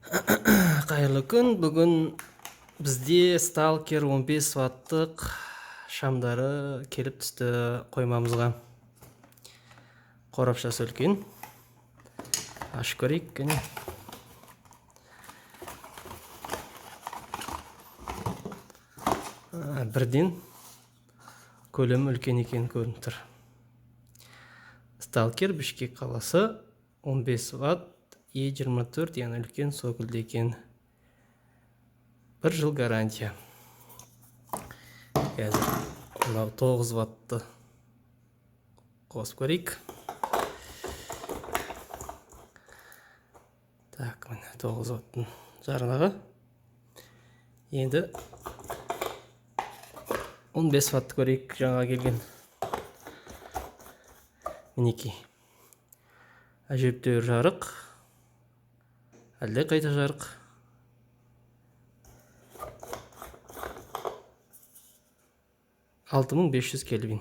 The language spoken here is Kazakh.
Қайырлы күн. Бүгін бізде Сталкер 15 ваттық шамдары келіп түсті қоймамызға. Қорапшасы үлкен. Ашып көрейік, кәне. Бірден көлемі үлкен екені көрініп тұр. Сталкер Бішкек қаласы 15 ватт Е24, яғни үлкен сокольді екен. Бір жыл гарантия. Қазір мынау 9 ватты қосып көрейік. Так, міне 9 ваттың жарнағы. Енді 15 ватты көрейік, жаңа келген. Мінекей. Әжептәуір жарық. Әлде қайта жарық. 6500 кельвин.